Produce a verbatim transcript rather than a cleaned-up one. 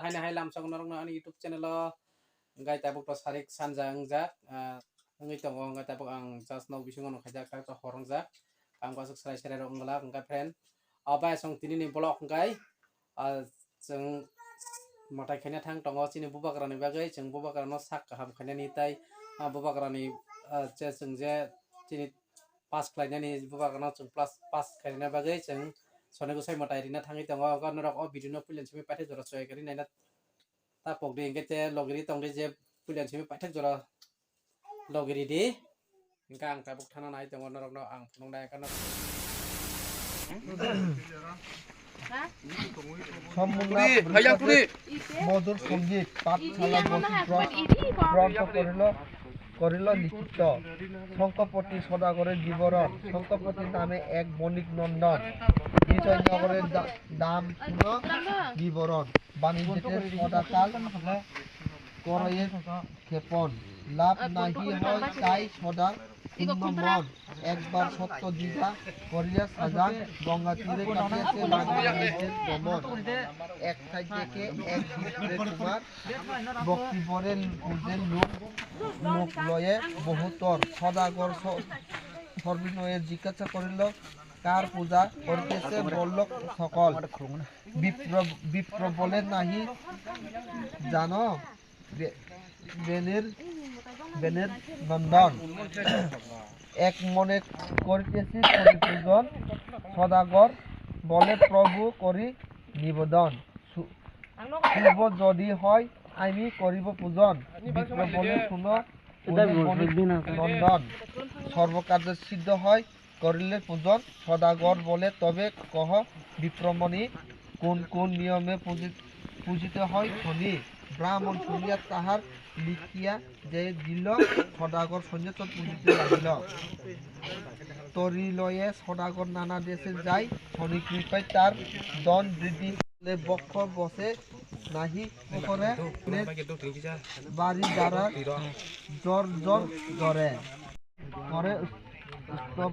Ani hai lamsok norokno ani YouTube channel o hwnkhe tabuk to sarik sanja wngjak, ah, wngwi tongo, hwnkhe tabuk ang just nok bisingo no khaijak, tak to hor wngjak. Ang aswk serai serai rok wngwlak, hwnkhe friend. O bai chwng tini ni vlog hwnkhe, ah, chwng mwtai khaina thang tongo chini bubagra ni bagwi, chwng bubagra no sak kaham khainani tei, ah, bubagra ni, ah, je chwng je chini pass khlainani bubagra no chwng plus pass khaina bagwi chwng Sonic Gosai mwtai rina thangwi tongo. Hwnkhe norok o video no puila simi paithak jora choi kari naina ta pokdi, hwnkhe te logiri tongdi je puila simi paithak jora logiri di. Hwnkhe ang tabuk thana nai tongo norokno ang phunuknai kano. সম্পূর্ণ মধুর সঙ্গীত পাঠশালা বসিত গ্রন্থ করিল, করিল লিখিত। শঙ্খপতি সদাগরের বিবরণ। শঙ্খপতি নামে এক বণিক নন্দন বিজয়নগরের দা-, দাম শুন বিবরণ। বাণিজ্যের সদাকাল করয়ে ক্ষেপণ। লাভ নাহি হয় তাই সদা শূন্য মন। একবার সত্য দ্বিধা করিয়া সাজান। গঙ্গা তীরে কাটিয়াছে বাণিজ্যের গমন। এক সাইড থেকে এক বিপ্রে কুমার ভক্তি ভরে বুঝে লোক, লোক লয়ে বহুতর। সদাগর স-, সবিনয়ে জিজ্ঞাসা করিল, কার পূজা করিতেছে বলল সকল। বিপ্র, বিপ্র বলে নাহি জানো বে-, বেনের, বেনের নন্দন। এক মনে করিতেছি করি পূজন। সদাগর বলে প্রভু করি নিবেদন। শু-, শুভ যদি হয় আমি করিব পূজন। বিপ্র বলে শুনো, শুনে বণিক নন্দন। সর্বকার্য সিদ্ধ হয় করিলে পূজন। সদাগর বলে তবে কহ বিপ্রমণি, কোন কোন নিয়মে পূজি-, পূজিতে হয় শুনি। ব্রাহ্মণ শুনিয়া তাহার লিখিয়া যে দিল, সদাগর সন্ন্যাস পূজিতে লাগিল। তরি লয়ে সদাগর নানা দেশে যায়, শনি কৃপায় তার ধন বৃদ্ধি হলে বক্ষ বসে নাহি পুকুরে, বাড়ি দ্বারা জর জর ধরে। করে উৎসব